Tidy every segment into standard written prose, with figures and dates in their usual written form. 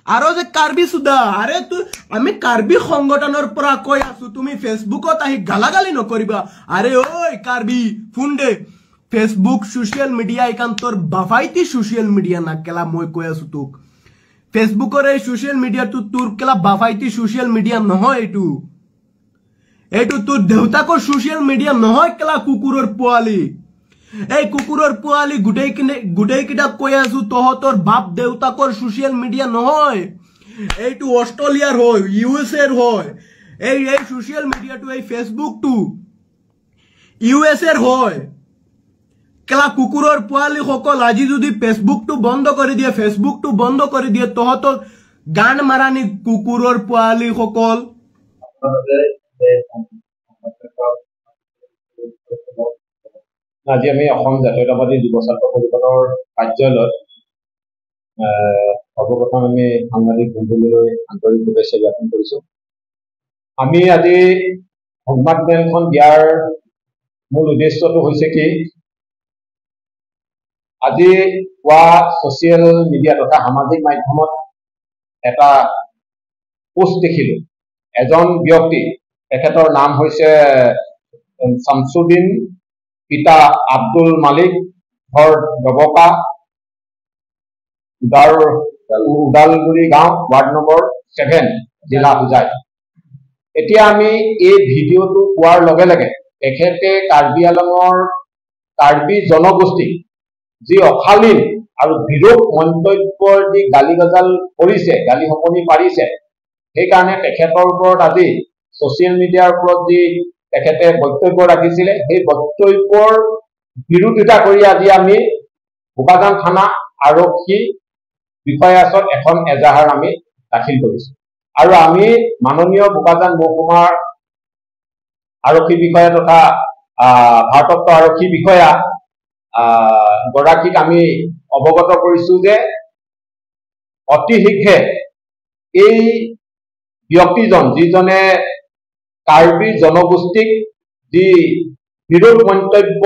আৰু যে কাৰ্বি সুদা, আৰে আমি কাৰ্বি সংগঠনৰ পৰা কৈ আছো, তুমি ফেচবুকত আহি গালাগালি নকৰিবা। আৰে ঐ কাৰ্বি ফোন দে, ফেচবুক ছ'চিয়েল মিডিয়া এইখন তোৰ বাফাইতি ছ'চিয়েল মিডিয়া না কেলা, মই কৈ আছো তোক। ফেচবুকৰ এই ছ'চিয়েল মিডিয়াটো তোৰ কেলা বাফাইতি ছ'চিয়েল মিডিয়া নহয়, এইটো এইটো তোৰ দেউতাকৰ ছ'চিয়েল মিডিয়া নহয় কেলা কুকুৰৰ পোৱালি। এই কুকুৰৰ পোৱালি গোটেইকেইটাক কৈ আছো, তহঁতৰ বাপ দেউতাকৰ ছ'চিয়েল মিডিয়া নহয়, এইটো অষ্ট্ৰেলিয়াৰ হয়, ইউ এছ এৰ হয়। এই ছ'চিয়েল মিডিয়াটো, এই ফেচবুকটো ইউ এছ এৰ হয় কেলা কুকুৰৰ পোৱালিসকল। আজি যদি ফেচবুকটো বন্ধ কৰি দিয়ে, ফেচবুকটো বন্ধ কৰি দিয়ে, তহঁতক গান মাৰানি কুকুৰৰ পোৱালিসকল। আজি আমি অসম জাতীয়তাবাদী যুৱ ছাত্ৰ পৰিষদৰ কাৰ্যালয়ত সৰ্বপ্ৰথম আমি সাংবাদিক বন্ধুলৈ আন্তৰিক শুভেচ্ছা জ্ঞাপন কৰিছো। আমি আজি সংবাদমেলখন দিয়াৰ মূল উদ্দেশ্যটো হৈছে কি, আজি পুৱা ছ'চিয়েল মিডিয়া তথা সামাজিক মাধ্যমত এটা পোষ্ট দেখিলো। এজন ব্যক্তি, তেখেতৰ নাম হৈছে শামছুদ্দিন, পিতা আব্দুল মালিক, ঘৰ ডবকা, ওদালগুৰি গাঁও, ৱাৰ্ড নম্বৰ 7, জিলা হোজাই। এতিয়া আমি এই ভিডিঅ'টো পোৱাৰ লগে লগে তেখেতে কাৰ্বি আলঙৰ কাৰ্বি জনগোষ্ঠীক যি অশালীন আৰু বিৰূপ মন্তব্য দি গালি গজাল কৰিছে, গালি শপনি পাৰিছে, সেইকাৰণে তেখেতৰ ওপৰত আজি ছ'চিয়েল মিডিয়াৰ ওপৰত যি তেখেতে বক্তব্য ৰাখিছিলে, সেই বক্তব্যৰ বিৰোধিতা কৰি আজি আমি বোকাজান থানা আৰক্ষী বিষয়াৰ ওচৰত এখন এজাহাৰ আমি দাখিল কৰিছো। আৰু আমি মাননীয় বোকাজান মহকুমাৰ আৰক্ষী বিষয়া তথা ভাৰপ্ৰাপ্ত আৰক্ষী বিষয়া গৰাকীক আমি অৱগত কৰিছো যে অতি শীঘ্ৰে এই ব্যক্তিজন, যিজনে কাৰ্বি জনগোষ্ঠীক যি বিৰোধ মন্তব্য,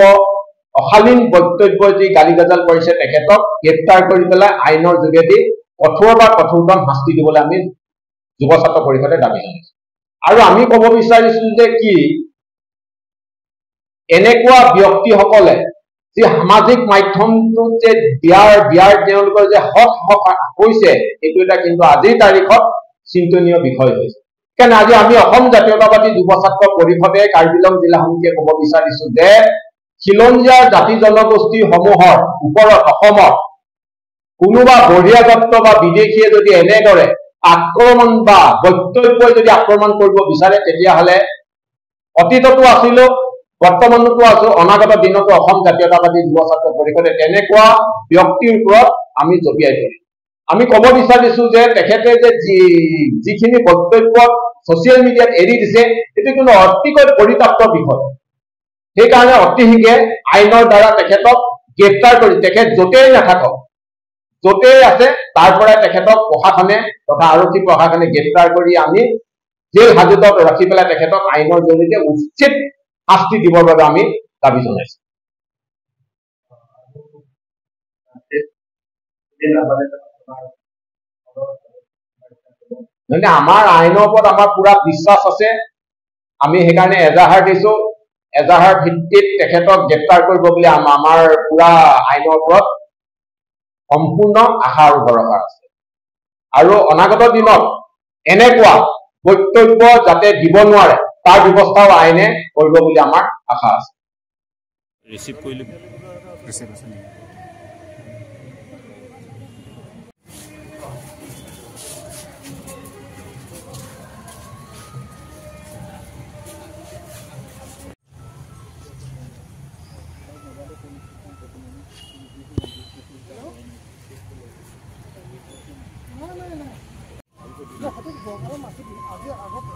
অশালীন বক্তব্য যি গালি গাজাল কৰিছে, তেখেতক গ্ৰেপ্তাৰ কৰি পেলাই আইনৰ যোগেদি কঠোৰ বা কঠোৰতম শাস্তি দিবলৈ আমি যুৱ ছাত্ৰ পৰিষদে দাবী জনাইছো। আৰু আমি ক'ব বিচাৰিছো যে কি, এনেকুৱা ব্যক্তিসকলে যি সামাজিক মাধ্যমটোত যে দিয়াৰ তেওঁলোকৰ যে হক হৈছে, সেইটো এটা কিন্তু আজিৰ তাৰিখত চিন্তনীয় বিষয় হৈছে। সেইকাৰণে আজি আমি অসম জাতীয়তাবাদী যুৱ ছাত্ৰ পৰিষদে কাৰ্বি আংলং জিলা সমিতিয়ে ক'ব বিচাৰিছো যে খিলঞ্জীয়া জাতি জনগোষ্ঠীসমূহৰ ওপৰত অসমত কোনোবা বহিৰাগত বা বিদেশীয়ে যদি এনেদৰে আক্ৰমণ বা বক্তব্যই যদি আক্ৰমণ কৰিব বিচাৰে, তেতিয়াহ'লে অতীততো আছিলো, বৰ্তমানতো আছো, অনাগত দিনতো অসম জাতীয়তাবাদী যুৱ ছাত্ৰ পৰিষদে তেনেকুৱা ব্যক্তিৰ ওপৰত আমি জঁপিয়াই পৰিম। আমি ক'ব বিচাৰিছো যে তেখেতে যে যিখিনি বক্তব্য ছ'চিয়েল মিডিয়াত এৰি দিছে, সেইটো কিন্তু অতিকৈ পৰিতাপ্ত বিষয়। সেইকাৰণে অতি শীঘ্ৰে আইনৰ দ্বাৰা তেখেতক গ্ৰেপ্তাৰ কৰি, তেখেত য'তেই নাথাকক, য'তেই আছে তাৰ পৰাই তেখেতক প্ৰশাসনে তথা আৰক্ষী প্ৰশাসনে গ্ৰেপ্তাৰ কৰি আমি জেল হাজোতত ৰাখি পেলাই তেখেতক আইনৰ জৰিয়তে উচিত শাস্তি দিবৰ বাবে আমি দাবী জনাইছো। আমাৰ আইনৰ ওপৰত আমাৰ পুৰা বিশ্বাস আছে, আমি সেইকাৰণে এজাহাৰ দিছো। এজাহাৰ ভিত্তিত তেখেতক গ্ৰেপ্তাৰ কৰিব বুলি আমাৰ পুৰা আইনৰ ওপৰত সম্পূৰ্ণ আশা আৰু ভৰসা আছে। আৰু অনাগত দিনত এনেকুৱা বক্তব্য যাতে দিব নোৱাৰে তাৰ ব্যৱস্থাও আইনে কৰিব বুলি আমাৰ আশা আছে। ৰিচিভ কৰিলো। আজি আগত